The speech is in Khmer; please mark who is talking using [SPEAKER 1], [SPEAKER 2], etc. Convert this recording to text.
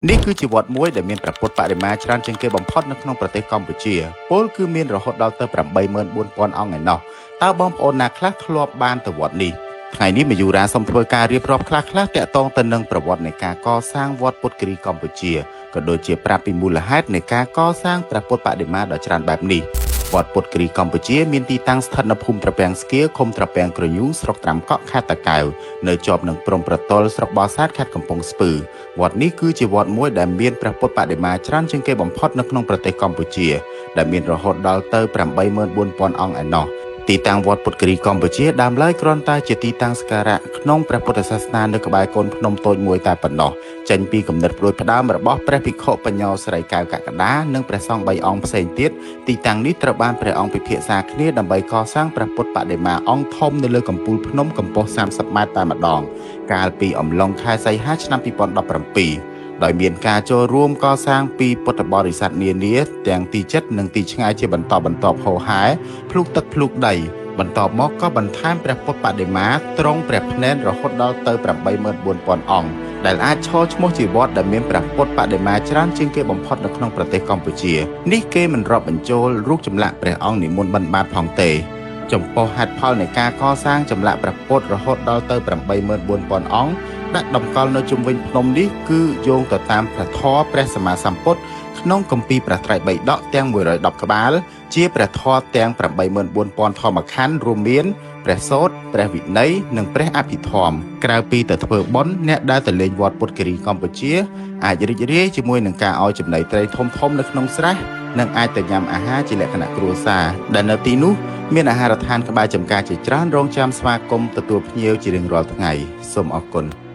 [SPEAKER 1] នេះគឺជាវត្តមួយដែលមានព្រះពុទ្ធបដិមាច្រើនជាងគេបំផុតនៅក្នុងប្រទេសកម្ពុជាពោលគឺមានរហូតដល់ទៅ84000អង្គឯណោះតើបងប្អូនណាខ្លះធ្លាប់បានទៅវត្តនេះថ្ងៃនេះមយូរាសូមធ្វើការរៀបរាប់ខ្លះៗទាក់ទងទៅនឹងប្រវត្តិនៃការកសាងវត្តពុទ្ធគិរីកម្ពុជាក៏ដូចជាប្រាប់ពីមូលហេតុនៃការកសាងព្រះពុទ្ធបដិមាដ៏ច្រើនបែបនេះវត្តពុទ្ធគិរីកម្ពុជាមានទីតាំងស្ថិតនៅភូមិត្រពាំងស្គាឃុំត្រពាំងក្រញូងស្រុកត្រាំកក់ខេត្តតាកែវនៅជាប់នឹងព្រំប្រទល់ស្រុកបរសាទខេត្តកំពង់ស្ពឺវត្តនេះគឺជាវត្តមួយដែលមានព្រះពុទ្ធបដិមាច្រើនជាងគេបំផុតនៅក្នុងប្រទេសកម្ពុជាដែលមានរហូតដល់ទៅ84000អង្គឯណោះទីតាំងវត្តពុទ្ធគិរីកម្ពុជាដើមឡើយគ្រាន់តែជាទីតាំងសក្ការៈក្នុងព្រះពុទ្ធសាសនានៅក្បែរកូនភ្នំតូចមួយតែប៉ុណ្ណោះចេញពីគំនិតផ្ដួចផ្ដើមរបស់ព្រះភិក្ខុបញ្ញោស្រីកែវកក្កដានិងព្រះសង្ឃ3អង្គផ្សេងទៀតទីតាំងនេះត្រូវបានព្រះអង្គពិភាក្សាគ្នាដើម្បីកសាងព្រះពុទ្ធបដិមាអង្គធំនៅលើកំពូលភ្នំកម្ពស់30ម៉ែត្រតែម្ដងកាលពីអំឡុងខែសីហាឆ្នាំ2017ដោយមានការចូលរួមកសាងពីពុទ្ធបរិស័ទនានាទាំងទីជិតនិងទីឆ្ងាយជាបន្តបន្ទាប់ហូរហែភ្លុកទឹកភ្លុកដីបន្ទាប់មកក៏បន្ថែមព្រះពុទ្ធបដិមាត្រង់ព្រះភ្នែនរហូតដល់ទៅ84000អង្គដែលអាចឈរឈ្មោះជាវត្តដែលមានព្រះពុទ្ធបដិមាច្រើនជាងគេបំផុតនៅក្នុងប្រទេសកម្ពុជានេះគេមិនរាប់បញ្ចូលរូបចម្លាក់ព្រះអង្គនិមន្តបិណ្ឌបាតផងទេចំពោះហេតុផលនៃការកសាងចម្លាក់ព្រះពុទ្ធរហូតដល់ទៅ84000អង្គដាក់តម្កល់នៅជុំវិញភ្នំនេះគឺយោងទៅតាមព្រះធម៌ព្រះសម្មាសម្ពុទ្ធក្នុងគម្ពីរព្រះត្រៃបិដកទាំង110ក្បាលជាព្រះធម៌ទាំង84000ធម្មខណ្ឌរួមមានព្រះសូត្រព្រះវិន័យនិងព្រះអភិធម្មក្រៅពីទៅធ្វើបុណ្យអ្នកដែលទៅលេងវត្តពុទ្ធគិរីកម្ពុជាអាចរីករាយជាមួយនឹងការឲ្យចំណីត្រីធំៗនៅក្នុងស្រះនិងអាចទៅញ៉ាំអាហារជាលក្ខណៈគ្រួសារដែលនៅទីនោះមានអាហារដ្ឋានក្បែរចំការជាច្រើនរងចាំស្វាគមន៍ទទួលភ្ញៀវជារៀងរាល់ថ្ងៃសូមអរគុណ។